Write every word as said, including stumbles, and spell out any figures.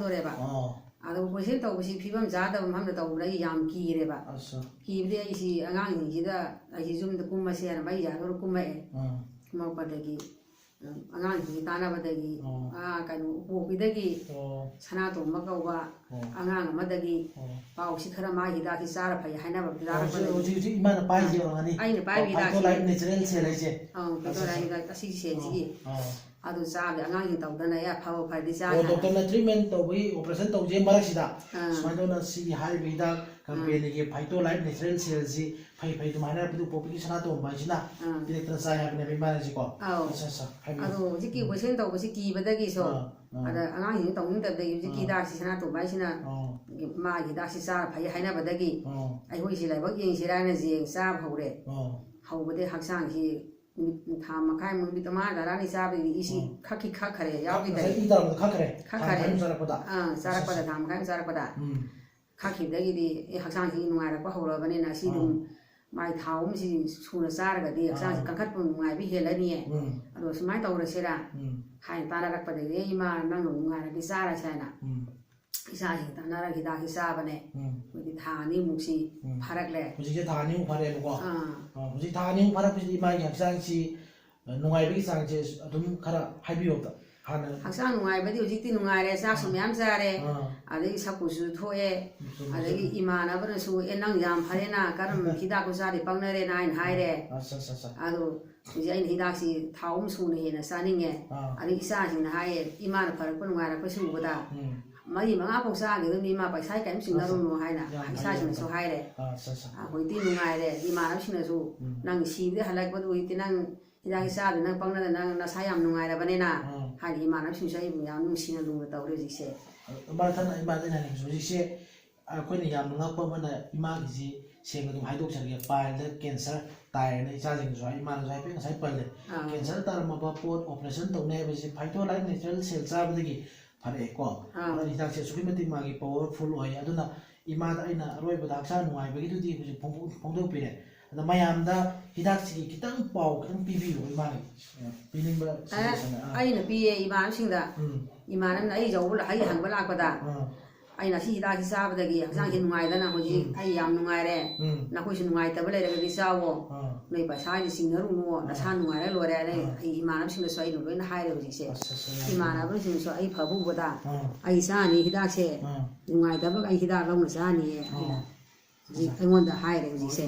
ꯇꯧꯔꯦꯕ꯫ ꯑꯗꯣ ꯑꯣꯄꯔꯦꯁꯟ ꯇꯧꯕꯁꯤ ꯐꯤꯕꯝ ꯆꯥꯗꯕ ꯃꯐꯝꯗ ꯇꯧꯕꯗ ꯑꯩ ꯌꯥꯝ ꯀꯤꯔꯦꯕ꯫ ꯀꯤꯕꯗꯤ ꯑꯩꯁꯤ ꯑꯉꯥꯡꯁꯤꯡꯁꯤꯗ ꯑꯩꯁꯤ ꯌꯨꯝꯗ ꯀꯨꯝꯃꯁꯦꯅ ꯃꯩ ꯌꯥꯜꯂꯒ ꯀꯨꯝꯃꯛꯑꯦ꯫ ꯀꯨꯝꯃꯛꯄꯗꯒꯤ ꯑꯉꯥꯡꯁꯤꯡꯒꯤ ꯇꯥꯟꯅꯕꯗꯒꯤ, ꯑꯥ, ꯀꯩꯅꯣ, ꯎꯄꯣꯛꯄꯤꯗꯒꯤ ꯁꯅꯥꯇꯣꯝꯕ ꯀꯧꯕ ꯑꯉꯥꯡ ꯑꯃꯗꯒꯤ ꯄꯥꯎꯁꯤ ꯈꯔ, ꯃꯥꯒꯤ ꯍꯤꯗꯥꯛꯁꯤ ꯆꯥꯔ ꯐꯩ ꯍꯥꯏꯅꯕ ꯍꯤꯗꯥꯛ ꯑꯃ ꯍꯧꯖꯤꯛ, ꯂꯩ꯫ ꯍꯧꯖꯤꯛ, ꯍꯧꯖꯤꯛ ꯏꯃꯥꯅ ꯄꯥꯏꯔꯤꯁꯦ ꯑꯥ, ꯑꯣꯏꯔꯝꯒꯅꯤ꯫ ꯑꯩꯅ ꯄꯥꯏꯕ ꯍꯤꯗꯥꯛꯁꯤ꯫ ꯐꯥꯏꯇꯣꯂꯥꯏꯠ ꯅꯦꯆꯔꯦꯜ ꯁꯦꯜ ꯍꯥꯏꯁꯦ꯫ ꯑꯥ, ꯑꯠꯆꯥ, ꯐꯥꯏꯇꯣꯂꯥꯏꯠ ꯑꯠꯆꯥ꯫ ꯍꯤꯗꯥꯛ ꯑꯁꯤꯒꯤ ꯁꯦꯜꯁꯤꯒꯤ꯫ ꯑꯥ, ꯑꯥ꯫ ꯑꯗꯨ ꯆꯥꯕꯗꯤ ꯑꯉꯥꯡꯁꯤꯡ ꯇꯧꯗꯅ ꯑꯦ ꯑꯐꯕ ꯐꯔꯗꯤ ꯆꯥ ꯑꯣ, ꯍꯥꯏꯅ꯫ ꯗꯣꯛꯇꯔꯅ ꯇ꯭ꯔꯤꯠꯃꯦꯟ ꯇꯧꯕꯒꯤ ꯑꯣꯄꯔꯦꯁꯟ ꯇꯧꯖꯦ ꯃꯔꯛꯁꯤꯗ ꯑꯥ꯫ ꯁꯨꯃꯥꯏꯅ ꯇꯧꯅ ꯁꯤꯒꯤ ꯍꯥꯏꯔꯤꯕ ꯍꯤꯗꯥꯛ ꯑꯥ꯫ ꯀꯝꯄꯦꯅꯤꯒꯤ ꯐꯥꯏꯇꯣꯂꯥꯏꯠ ꯅꯦꯆꯔꯦꯜ ꯁꯦꯜꯁꯤ ꯐꯩ ꯐꯩ ꯑꯗꯨꯃꯥꯏꯅ ꯍꯥꯏꯔꯛꯄꯗꯨ ꯄꯣꯄꯤꯒꯤ ꯁꯅꯥꯇꯣꯝꯕ ꯍꯥꯏꯁꯤꯅ ꯑꯥ꯫ ꯄꯤꯔꯛꯇꯅ ꯆꯥꯏ ꯍꯥꯏꯕꯅꯦꯕ ꯏꯃꯥꯅꯁꯤꯀꯣ꯫ ꯑꯧ꯫ ꯑꯠꯆꯥ, ꯑꯠꯆꯥ, ꯍꯥꯏꯕꯤꯌꯨ꯫ ꯑꯗꯣ ꯍꯧꯖꯤꯛꯀꯤ ꯎꯝ꯫ ꯑꯣꯄꯔꯦꯁꯟ ꯇꯧꯕꯁꯤ ꯀꯤꯕꯗꯒꯤꯁꯨ ꯑꯥ, ꯑꯥ꯫ ꯑꯗ ꯑꯉꯥꯡꯁꯤꯡꯁꯤ ꯇꯧꯅꯤꯡꯗꯕꯗꯒꯤ ꯍꯧꯖꯤꯛꯀꯤ ꯑꯥ꯫ ꯍꯤꯗꯥꯛꯁꯤ ꯁꯅꯥꯇꯣꯝꯕ ꯍꯥꯏꯁꯤꯅ ꯑꯥ꯫ ꯃꯥꯒꯤ ꯍꯤꯗꯥꯛꯁꯤ ꯆꯥꯔ ꯐꯩ ꯍꯥꯏꯅꯕꯗꯒꯤ ꯑꯥ꯫ ꯑꯩꯈꯣꯏꯁꯤ ꯂꯥꯏꯕꯛ ꯌꯦꯡꯁꯤꯔꯥꯅ ꯌꯦꯡ ꯆꯥꯕ ꯍꯧꯔꯦ꯫ ꯑꯥ꯫ ꯍꯧꯕꯗꯒꯤ ꯍꯛꯆꯥꯡꯁꯤ ꯅꯨꯃꯤꯠ ꯊꯥ ꯃꯈꯥꯏꯃꯨꯛ, ꯅꯨꯃꯤꯠ ꯃꯉꯥ ꯇꯔꯥꯅꯤ ꯆꯥꯕꯗꯒꯤꯗꯤ ꯏꯁꯤ ꯑꯥ꯫ ꯈꯛꯀꯤ ꯈꯛꯈꯔꯦ, ꯌꯥꯎꯈꯤꯗꯔꯦ꯫ ꯉꯁꯥꯏ ꯏ ꯇꯥꯔꯝꯕꯗꯣ ꯈꯛꯈꯔꯦ? ꯈꯛꯈꯔꯦ꯫ ꯊꯥ ꯃꯈꯥꯏ ꯑꯃ ꯆꯥꯔꯛꯄꯗ? ꯑꯥ, ꯑꯠꯆꯥ, ꯆꯥꯔꯛꯄꯗ, ꯑꯠꯆꯥ꯫ ꯊꯥ ꯃꯈꯥꯏ ꯑꯃ ꯆꯥꯔꯛꯄꯗ꯫ ꯎꯝ꯫ ꯈꯥꯛꯈꯤꯕꯗꯒꯤꯗꯤ ꯑꯦ, ꯍꯛꯆꯥꯡꯁꯤ ꯅꯨꯡꯉꯥꯏꯔꯛꯄ ꯍꯧꯔꯕꯅꯤꯅ ꯁꯤ ꯑꯗꯨꯝ ꯑꯥ꯫ ꯃꯥꯏ ꯊꯥ ꯑꯍꯨꯝꯁꯤ ꯁꯨꯅ ꯆꯥꯔꯒꯗꯤ ꯍꯛꯆꯥꯡꯁꯤ ꯑꯥ꯫ ꯀꯟꯈꯠꯄ ꯅꯨꯡꯉꯥꯏꯕ ꯍꯦꯜꯂꯅꯤꯌꯦ꯫ ꯎꯝ꯫ ꯑꯗꯣ ꯁꯨꯃꯥꯏꯅ ꯇꯧꯔꯁꯤꯔꯥ ꯎꯝ꯫ ꯍꯥꯏꯅ ꯇꯥꯟꯅꯔꯛꯄꯗꯒꯤ, "ꯑꯦ, ꯏꯃꯥ, ꯅꯪꯅ ꯅꯨꯡꯉꯥꯏꯔꯗꯤ ꯆꯥꯔꯁꯤ" ꯍꯥꯏꯅ ꯎꯝ꯫ ꯏꯆꯥꯁꯤꯡ ꯇꯥꯟꯅꯔꯒ ꯍꯤꯗꯥꯛꯁꯤ ꯆꯥꯕꯅꯦ꯫ ꯎꯝ꯫ ꯑꯩꯈꯣꯏꯗꯤ ꯊꯥ ꯑꯅꯤꯃꯨꯛꯁꯤ ꯎꯝ꯫ ꯐꯔꯛꯂꯦ꯫ ꯍꯧꯖꯤꯛꯁꯦ ꯊꯥ ꯑꯅꯤꯃꯨꯛ ꯐꯔꯛꯑꯦꯕꯀꯣ꯫ ꯑꯥ꯫ ꯑꯥ, ꯍꯧꯖꯤꯛ ꯊꯥ ꯑꯅꯤꯃꯨꯛ ꯐꯔꯛꯄꯁꯤꯗ ꯏꯃꯥꯒꯤ ꯍꯛꯆꯥꯡꯁꯤ ꯅꯨꯡꯉꯥꯏꯕꯒꯤ ꯆꯥꯡꯁꯦ ꯑꯗꯨꯝ ꯈꯔ ꯍꯥꯏꯕꯤꯌꯨ ꯑꯝꯇ꯫ ꯍꯥꯟꯅ ꯍꯛꯆꯥꯡ ꯅꯨꯡꯉꯥꯏꯕꯗꯤ ꯍꯧꯖꯤꯛꯇꯤ ꯅꯨꯡꯉꯥꯏꯔꯦ, ꯆꯥꯛꯁꯨ ꯑꯥ꯫ ꯃꯌꯥꯝ ꯆꯥꯔꯦ, ꯑꯥ꯫ ꯑꯗꯒꯤ ꯁꯛ ꯀꯨꯆꯨꯁꯨ ꯊꯣꯛꯑꯦ, ꯆꯨꯝꯃꯦ, ꯑꯗꯒꯤ ꯆꯨꯝꯃꯦ꯫ ꯏꯃꯥꯟꯅꯕꯅꯁꯨ, "ꯑꯦ, ꯅꯪ ꯌꯥꯝ ꯐꯔꯦꯅ, ꯀꯔꯝꯕ ꯍꯤꯗꯥꯛꯄꯨ ꯆꯥꯗꯦ, ꯄꯪꯅꯔꯦꯅ" ꯍꯥꯏꯅ ꯍꯥꯏꯔꯦ꯫ ꯑꯥ, ꯑꯠꯆꯥ, ꯑꯠꯆꯥ, ꯑꯠꯆꯥ꯫ ꯑꯗꯣ ꯍꯧꯖꯤꯛ ꯑꯩꯅ ꯍꯤꯗꯥꯛꯁꯤ ꯊꯥ ꯑꯍꯨꯝ ꯁꯨꯅ ꯍꯦꯟꯅ ꯆꯥꯅꯤꯡꯉꯦ꯫ ꯑꯥ꯫ ꯑꯗꯒꯤ ꯏꯆꯥꯁꯤꯡꯅ ꯍꯥꯏꯌꯦ, "ꯏꯃꯥꯅ ꯐꯔꯛꯄ ꯅꯨꯡꯉꯥꯏꯔꯛꯄꯁꯤ ꯎꯕꯗ ꯎꯝ꯫ ꯃꯔꯤ ꯃꯉꯥ ꯐꯥꯎ ꯆꯥꯈꯤꯗꯣꯏꯅꯤ, ꯏꯃꯥ, ꯄꯩꯁꯥ ꯀꯔꯤꯝ ꯑꯠꯆꯥ꯫ ꯆꯤꯡꯅꯔꯨꯅꯨ" ꯍꯥꯏꯅ ꯌꯥꯝ ꯐꯩ, ꯌꯥꯝ ꯏꯆꯥꯁꯤꯡꯅꯁꯨ ꯐꯩ꯫ ꯍꯥꯏꯔꯦ꯫ ꯑꯥ, ꯑꯠꯆꯥ, ꯑꯠꯆꯥ꯫ ꯑꯩꯈꯣꯏꯗꯤ ꯅꯨꯡꯉꯥꯏꯔꯦ꯫ ꯏꯃꯥꯟꯅꯕꯁꯤꯡꯅꯁꯨ, ꯎꯝ꯫ "ꯅꯪ ꯁꯤꯕꯗꯤ ꯍꯜꯂꯛꯄꯗ ꯍꯧꯖꯤꯛꯇꯤ ꯅꯪ ꯍꯤꯗꯥꯛꯁꯤ ꯆꯥꯗ ꯅꯪ ꯄꯪꯅꯗ ꯅꯪ ꯅꯁꯥ ꯌꯥꯝ ꯅꯨꯡꯉꯥꯏꯔꯕꯅꯤꯅ" ꯑꯥ꯫ ꯍꯥꯏꯗꯤ ꯏꯃꯥꯟꯅꯕꯁꯤꯡꯁꯨ ꯑꯩꯕꯨ ꯌꯥꯝ ꯅꯨꯡꯁꯤꯅ ꯂꯨꯅ ꯇꯧꯔꯦ ꯍꯧꯖꯤꯛꯁꯦ꯫ ꯃꯥ ꯊꯟꯅ ꯏꯃꯥꯗ ꯑꯩꯅ ꯍꯥꯏꯅꯤꯡꯕꯁꯦ ꯍꯧꯖꯤꯛꯁꯦ ꯑꯩꯈꯣꯏꯅ ꯌꯥꯝꯅ ꯉꯛꯄ ꯑꯃꯅ ꯏꯃꯥꯒꯤꯁꯤ ꯁꯦꯡꯅ ꯑꯗꯨꯝ ꯍꯥꯏꯗꯣꯛꯆꯔꯒꯦ, ꯄꯥꯏꯜꯗ ꯀꯦꯟꯁꯔ ꯇꯥꯏꯌꯦꯅ ꯏꯆꯥꯁꯤꯡꯅꯁꯨ ꯍꯥꯏ, ꯏꯃꯥꯅꯁꯨ ꯍꯥꯏꯐꯦꯠ ꯉꯁꯥꯏ ꯄꯜꯂꯦ꯫ ꯑꯥ꯫ ꯀꯦꯟꯁꯔ ꯇꯥꯔꯝꯃꯕ ꯄꯣꯠ ꯑꯣꯄꯔꯦꯁꯟ ꯇꯧꯅꯤ ꯍꯥꯏꯕꯁꯤ ꯐꯥꯏꯇꯣꯂꯥꯏꯠ ꯅꯦꯆꯔꯦꯜ ꯁꯦꯜ ꯆꯥꯕꯗꯒꯤ ꯐꯔꯛꯑꯦꯀꯣ꯫ ꯑꯥ꯫ ꯑꯗꯨꯅ ꯍꯤꯗꯥꯛꯁꯦ ꯑꯁꯨꯛꯀꯤ ꯃꯇꯤꯛ ꯃꯥꯒꯤ ꯄꯋꯥꯔꯐꯨꯜ ꯑꯣꯏ꯫ ꯑꯗꯨꯅ ꯏꯃꯥꯗ ꯑꯩꯅ ꯑꯔꯣꯏꯕꯗ ꯍꯛꯆꯥꯡ ꯅꯨꯡꯉꯥꯏꯕꯒꯤꯗꯨꯗꯤ ꯍꯧꯖꯤꯛ ꯐꯣꯡꯗꯣꯛ-, ꯐꯣꯡꯗꯣꯛꯄꯤꯔꯦ꯫ ꯑꯗ ꯃꯌꯥꯝꯗ ꯍꯤꯗꯥꯛꯁꯤꯒꯤ ꯈꯤꯇꯪ ꯄꯥꯎ ꯈꯤꯇꯪ ꯄꯤꯕꯤꯌꯨ, ꯏꯃꯥꯒꯤ, ꯑ, ꯄꯤꯅꯤꯡꯕ ꯑ, suggestion, ꯑ꯫ ꯑꯩꯅ ꯄꯤꯌꯦ ꯏꯃꯥꯟꯅꯕꯁꯤꯡꯗ꯫ ꯎꯝ꯫ ꯏꯃꯥꯟꯅꯕꯅ ꯑꯩ ꯌꯧꯕ ꯍꯩ ꯍꯪꯕ ꯂꯥꯛꯄꯗ, ꯑꯥ ꯑꯩꯅ ꯑꯁꯤ ꯍꯤꯗꯥꯛꯁꯤ ꯆꯥꯕꯗꯒꯤ ꯍꯛꯆꯥꯡꯁꯤ ꯅꯨꯡꯉꯥꯏꯗꯅ ꯍꯧꯖꯤꯛ ꯑꯩ ꯌꯥꯝ ꯅꯨꯡꯉꯥꯏꯔꯦ, ꯎꯝ ꯅꯈꯣꯏꯁꯨ ꯅꯨꯡꯉꯥꯏꯇꯕ ꯂꯩꯔꯒꯗꯤ ꯆꯥꯋꯣ, ꯑꯥ ꯅꯣꯏ ꯄꯩꯁꯥꯗꯤ ꯆꯤꯡꯅꯔꯨꯅꯨ, ꯅꯁꯥ ꯅꯨꯡꯉꯥꯏꯔ ꯂꯣꯏꯔꯦ꯫ ꯑꯩ ꯑꯩ ꯏꯃꯥꯟꯅꯕꯁꯤꯡꯗꯁꯨ ꯑꯩꯅ ꯂꯣꯏꯅ ꯍꯥꯏꯔꯦ ꯍꯧꯖꯤꯛꯁꯦ꯫ ꯑꯁ, ꯑꯁ, ꯌꯥꯝ ꯏꯃꯥꯟꯅꯕꯁꯤꯡꯅꯁꯨ ꯑꯩ ꯐꯕ ꯎꯕꯗ ꯑꯥ ꯑꯩ ꯆꯥꯅꯤ ꯍꯤꯗꯥꯛꯁꯦ, ꯑꯥ ꯅꯨꯡꯉꯥꯏꯇꯕꯒ ꯑꯩ ꯍꯤꯗꯥꯛ ꯂꯧꯅ ꯆꯥꯅꯤꯌꯦ꯫ ꯑꯩꯅ ꯍꯧꯖꯤꯛ ꯑꯩꯉꯣꯟꯗ ꯍꯥꯏꯔꯦ ꯍꯧꯖꯤꯛꯁꯦ꯫